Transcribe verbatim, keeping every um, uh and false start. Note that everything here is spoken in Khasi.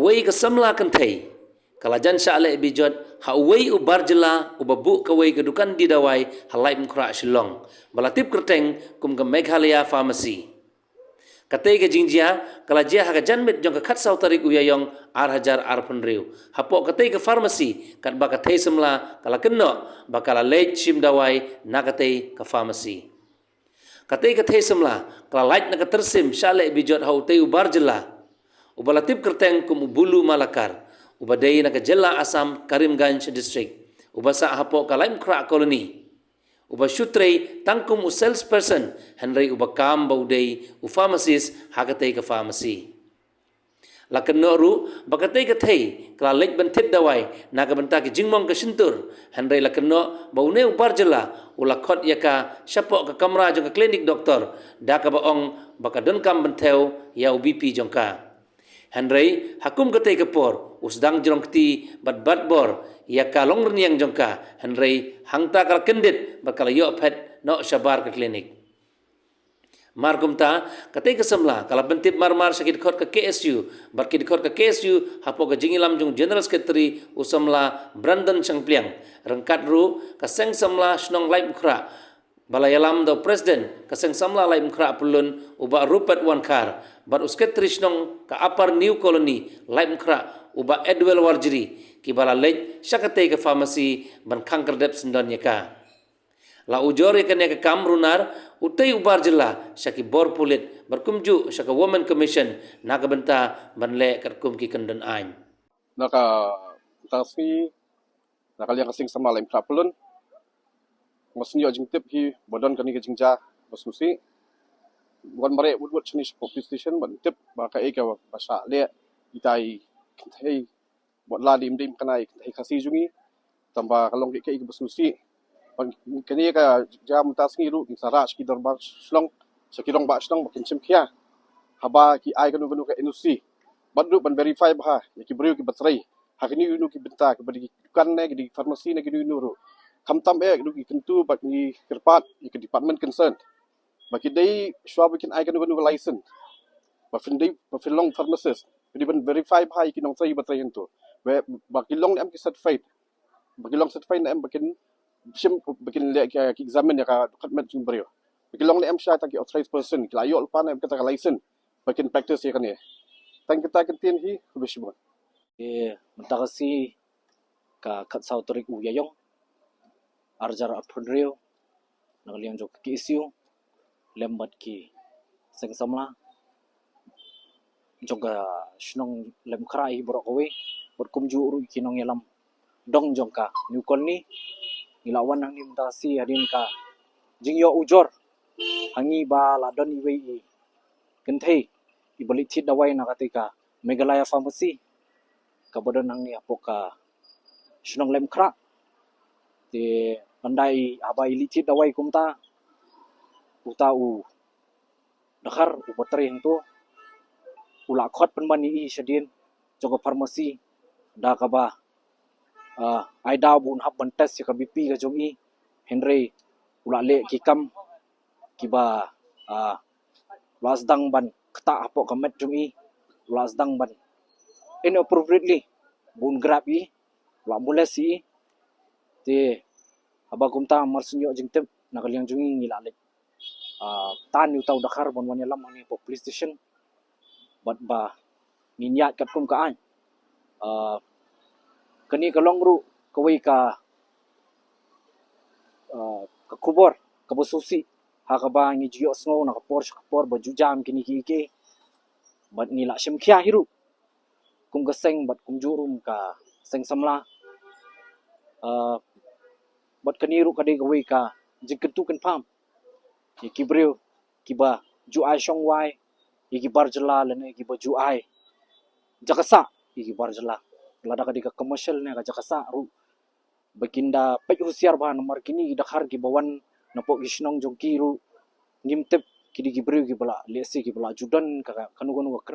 Uwei ka samla kynthei ka la jan shah leh bijot ha uwei u bar jylla uba buh kawei ka dukan die dawai ha Laitumkhrah, Shillong, ba la tip kyrteng kum ka Meghalaya Pharmacy. Katei ka jingjia ka la jia ha ka janmiet jong ka khatsaw tarik u Ïaïong ar hajar arphew hynriew hapoh katei ka pharmacy, katba ka thei samla ka la kynnoh ba ka la leit shim dawai na katei ka pharmacy. Katei ka thei samla ka la lait na ka tyrsim shah leh bijot ha utei u bar jylla uba la tip kyrteng kum u Bulu Malakar, uba dei na ka jylla Assam, Karimganj District, uba sah hapoh ka Laitumkhrah Colony, uba shu trei tang kum u salesperson, hynrei uba kam ba u dei u pharmacist ha katei ka pharmacy. La kynnoh ruh ba katei ka thei ka la leit ban thied dawai na ka bynta ki jingmong ka shyntur, hynrei la kynnoh ba une u bar jylla u la khot ïa ka shapoh ka kamra jong ka klinik doktor, da kaba ong ba ka donkam ban thew ïa u B P jong ka. Hynrei ha kum katei ka por u sdang jrong kti bad bat bor ïa ka longrynïeng jong ka, hynrei hangta ka la kyndit bad ka la ïoh phet noh shabar ka klinik. Mar kumta, katei ka samla ka la pyntip marmar sha ki dkhot ka K S U bad ki dkhot ka K S U hapoh ka jingïalam jong General Secretary u samla Brandon Shangpliang, ryngkat ruh ka seng samla shnong Laitumkhrah ba la ïalam da u President ka seng samla Laitumkhrah Pyllun u Bah Rupert Wankhar bad u Secretary shnong ka Upper New Colony Laitumkhrah u Bah Edwell Warjri, kiba la leit sha katei ka pharmacy ban khang khyrdep syndon ïa ka. La ujor ïa kane ka kam runar utei u bar jylla sha ki bor pulit bad kumjuh sha ka Women Commission na ka bynta ban leh katkum ki kyndon aiñ. Na ka tang sngi, na ka liang ka seng samla Laitumkhrah Pyllun, nga sngew jingtip hi ba don kane ka jingjia ba sngewsih. Wan mareh wut wut shane sha police station ban tip ba kaei kaba shah leh ita i kynthei, bad la dim dim kane i kynthei Khasi jong ngi. Tangba ka long kaei kaei kaba sngewsih. Ban kane ka jia mynta sngi ruh ngi sa rah sha ki dorbar shnong, sha ki rangbah shnong ba kin shim khia haba ki ai kano kano ka N O C. Bad ruh ban verify bha ïa ki briew kiba trei ha kino kino ki bynta, kiba dei ki dukan ne ki dei ki pharmacy ne kino kino ruh. Khamtam eh kino ki kyntu bad ngi kyrpad ïa ki department concerned ba ki dei shuwa ba kin ai kano kano ka license ba phin dei, ba phin long pharmacist, ki dei ban verify bha ïa ki nongtrei ba trei hangto. Ba ki long ne em ki certified, ba ki long certified ne em ba kin shim, ba kin leh ki, ki examine ïa ka dohkha met jong briew. Ba ki long ne em shai tang ki authorized person, ki la ïoh lypa ne em kata ka license ba kin practice ïa kane. Tang kata ka ktien hi, khublei shibun. Mynta ka sngi ka khatsaw tarik u Ïaïong ar hajar arphew hynriew, na ka liang jong ka K S U lem bad ki seng samla jong ka shnong Laitumkhrah hi baroh kawei bad kumjuh ruh ki nongïalam dong jong ka New Colony, ngi la wan hangne mynta ka sngi hadien ka jingïoh ujor ha ngi ba la don iwei i kynthei iba leit thied dawai na katei ka Meghalaya Pharmacy kaba don hangne hapoh ka shnong Laitumkhrah. Te ynda i, haba i leit thied dawai kumta, uta u dkhar uba trei hangto u la khot pynban ïa i shadien jong ka pharmacy da kaba, ah, ai daw ba un hap ban test ïa ka B P ka jong i, hynrei u la leh ki kam kiba, ah, u la sdang ban ktah hapoh ka met jong i, u la sdang ban inappropriately ba un grab i, u la molest i. Te haba kumta mar shu ïoh jingtip na ka liang jong ngi, ngi la leit, ah, tan ïa uta u dkhar ban wan ïalam hangne hapoh police station bad ba ngin ïaid katkum ka aiñ. Ah, kane ka long ruh kawei ka, ah, ka khubor kaba sngewsih ha kaba ngi ju ïohsngew na ka por sha ka por ba ju jam kine kiei kiei. Bad ngi la shim khia hi ruh kum ka seng bad kumjuh ruh ka seng samla. Ah, bad kane ruh ka dei kawei ka jingkyntu kynpham ïa ki briew kiba ju ai shong wai ïa ki bar jylla lane kiba ju ai jaka sah ïa ki bar jylla. Lada ka dei ka commercial ne ka jaka sah ruh ba kin da peit husiar bha, namar kine ki dkhar kiba wan napoh ki shnong jong ki ruh ngim tip, ki dei ki briew kiba la lehse kiba la ju don ka, kano kano ka